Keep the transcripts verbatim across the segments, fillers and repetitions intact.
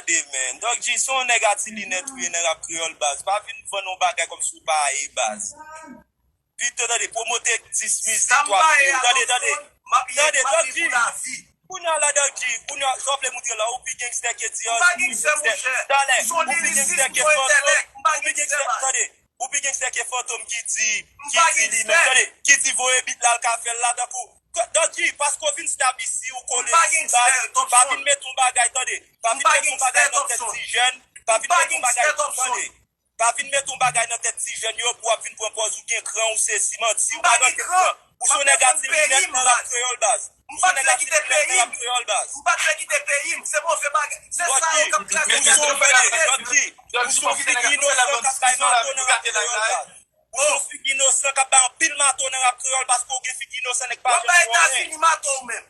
Tande, man. Doc G, se yon nèg a ti linèt ou ye nan rap kreyòl, baz. Pa vin vann yon bagay kòmsi w pa ye, baz. Pito, tande, pwomote dis mizik, twa videyo. Tande, tande. Tande, Doc G. Kounye a la, Doc G, kounye a, sa w vle moutre la, ou pi gangstè ke Dios, ou pi gangstè. Talè, ou pi gangstè ke Fantom, ou pi gangstè, tande. Ou pi gangstè ke Fantom ki di, ki di li menm, tande, ki di voye bit la, l ka fè l la, tankou, Doc G, paske w vin stab isi, ou kole isi, baz, pa vin met yon bagay, tande, pa vin met yon bagay nan tèt ti jèn, pa vin met yon bagay, tande, pa vin met yon bagay nan tèt ti jèn yo pou w ap vin pran pòz ou gen kran, ou sezi, manti, ou pa gen kran, ou se yon nèg a ti linèt nan rap kreyòl, baz. M pa t vle kite peyi m. M pa t vle kite peyi m. Se move bagay. Se sa yo k ap kraze tèt yo pou la tèt. Ou se yon figi inosan k ap bay mato nan rap kreyòl, baz. Ou se yon figi inosan k ap bay anpil mato nan rap kreyòl paske w gen figi inosan nèg pa janm fè anyen. W ap bay Etazini mato ou menm.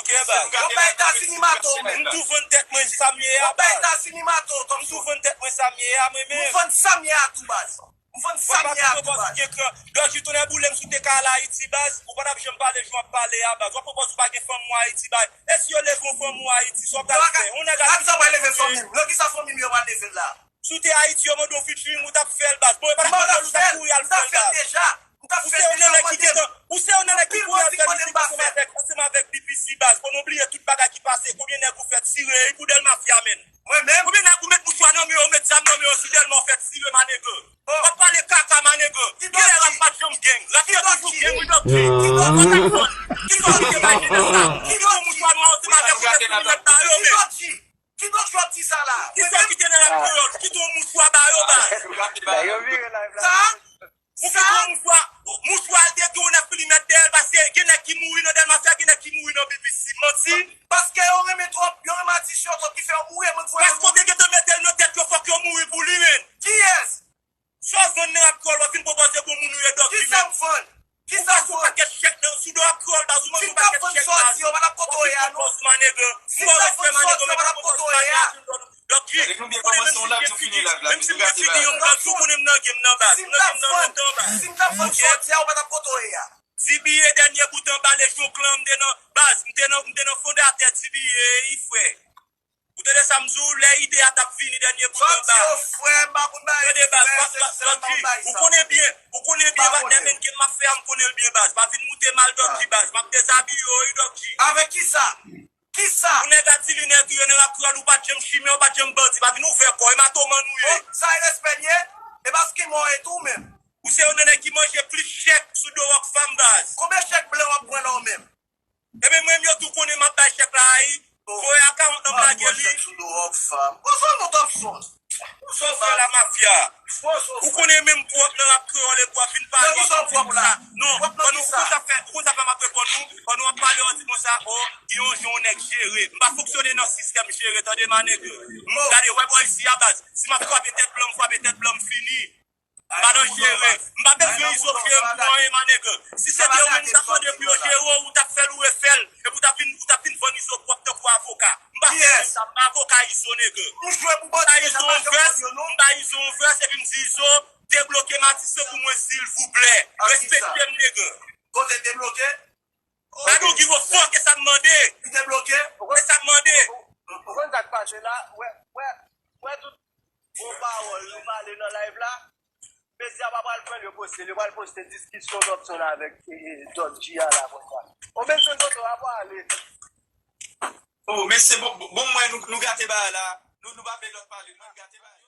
Ok, baz. W ap bay Etazini mato ou menm. M tou vann tèt mwen sa m ye a, baz. W ap bay Etazini mato, Thompson. M tou vann tèt mwen sa m ye a, mwen menm. M vann sa m ye a tou, baz. M vann sa m ye a tou, baz. Doc G, tonnè boule m, si w te ka al Ayiti, baz, ou pa t ap janm pale jan w ap pale a, baz. W ap pran pòz ou pa gen fanmi w Ayiti, baz. E si yo leve yon fanmi w Ayiti, sa w pral fè? Yon nèg a... Gad sa w pral leve fanmi m. Nan kisa fanmi m yo pral leve l la? Si w te Ayiti, yo mande w featuring, ou t ap fè l, baz. Bon, yo pa t ap mande w, ou t ap kouri al fè l, baz. Ou se yon nèg ki gentan, ou se yon nèg ki kouri al fè mizik ansanm avèk, ansanm avèk B P C, baz. Fò nou bliye tout bagay ki pase, konbyen nèg ou fè tire, e pou Dèlma fè a, menn. Mwen menm? Konbyen nèg ou met mouchwa nan men yo, ou met zam nan men yo, si Dèlma w fè tire, manege? W ap pale kaka, manege. Genlè rap pa t janm gang. Rap yo toujou gang, wi, Doc G. Ki Doc G? Kisa w kite bay jenès la? Kite yon mouchwa nwa ansanm avèk ou, met sou linèt ba yo, men. Ki Doc G w ap di sa la? Kisa w kite nan rap kreyòl? Kite yon mouchwa ba yo, baz. Yo vire live la. Sa? Ou kite yon mouchwa, mouchwa al detourne plimet dèyè l, paske gen nèg ki mouri nan Dèlma fè, gen nèg ki mouri nan B P C. Manti. Paske yo renmen twòp, yo renmen atis yo twòp ki fè yo mouri, e mwen k voye yo mouri. Paske w te gentan mete l nan tèt yo, fòk yo mouri pou li, menn. Kiyès? Sa w vann nan rap kreyòl, w ap vin pwopoze bon moun ou ye, Doc G, menn. Kisa m vann? Kisa m vann? Ou pase yon pakèt chèk nan, sou do rap kreyòl, baz, ou manje yon pakèt chèk, baz. Ou vin pran pòz, manege. Si m t ap vann sòti, yo pa t ap kote w ye a. Doc G, ou konnen menm si m gen figi, menm si m gen figi yon baz, ou konnen m nan game nan, baz. M nan game nan lontan, baz. Si m t ap vann sòti a, ou pa t ap kote w ye a. T B A dènye bout anba Lejyon Klan, m te nan, baz, m te nan, m te nan fondatè T B A, wi, frè. Ou tande sa m di w, lè ide a t ap vini, dènye bout anba. Tande, baz, pa, pa, Doc G, ou konnen byen, ou konnen byen, patnè, menn ke m ap fè a, m konnen l byen, baz. Pa vin moute mal, Doc G, baz. M ap dezabiye w, wi, Doc G. Avèk kisa? Kisa? Ou nèg a ti linèt ou ye nan rap kreyòl, ou pa t janm chimè, ou pa t janm bandi, pa vin ouvè kò, e matoman ou ye. Oh, sa e respè l ye? E pa eskimo e tou menm? Ou se youn nan nèg ki manje plis chèk sou do Rockfam, baz. Konbyen chèk blan w ap pran la w menm? Ebyen mwen menm yo tou konnen m ap bay chèk la, wi. Voye a karant nan m lage li. Chèk sou do Rockfam. Ou se yon Thompson. Ou fè la mafya. Ou konnen menm pwòp nan rap kreyòl epi w ap vin pale. Nan kisa w pwòp la? Non, pwòp nan kisa? Ou konn sa fè, ou konn sa fè m ap reponn ou? Pandan w ap pale, w di konsa, o, gen yon jan yon nèg jere. M pa fonksyone nan sistèm jere, tande, manege. M gade, wè bò isi a, baz. Si m ap frape tèt blan, m frape tèt blan, m fini. M pa nan jere. M pa bezwen Izo jere m pou anyen, manege. Si se te ou menm, m t ap mande pou yo jere w, ou t ap fè l ou refè l. Epi ou t ap vin, ou t ap vin vann Izo pwòp tankou avoka. M pa fè moun sa, m pa avoka Izo, nèg. M jwe pou bandi deja, m pa janm vann yo non. M ba Izo yon vès, epi m di Izo, debloke Matissan pou mwen silvouplè. Respekte m, nèg. Kote debloke? Gade yon Givo fò, ke sa m mande. Li debloke? E sa m mande. Ou konn sa k pase la? Wè, wè, wè tout gwo pawòl nou pale nan live la. Mesye a pa pral pran l, yo poste l. Yo pral poste diskisyon Dòkson avèk, e, e, Dòk G a la konsa. O, mesye, Toto a pale. O, mesye, bon, bon, bon, mwen, nou, nou gate bagay la. Nou, nou pa vle lòt pale. Nou gate bagay.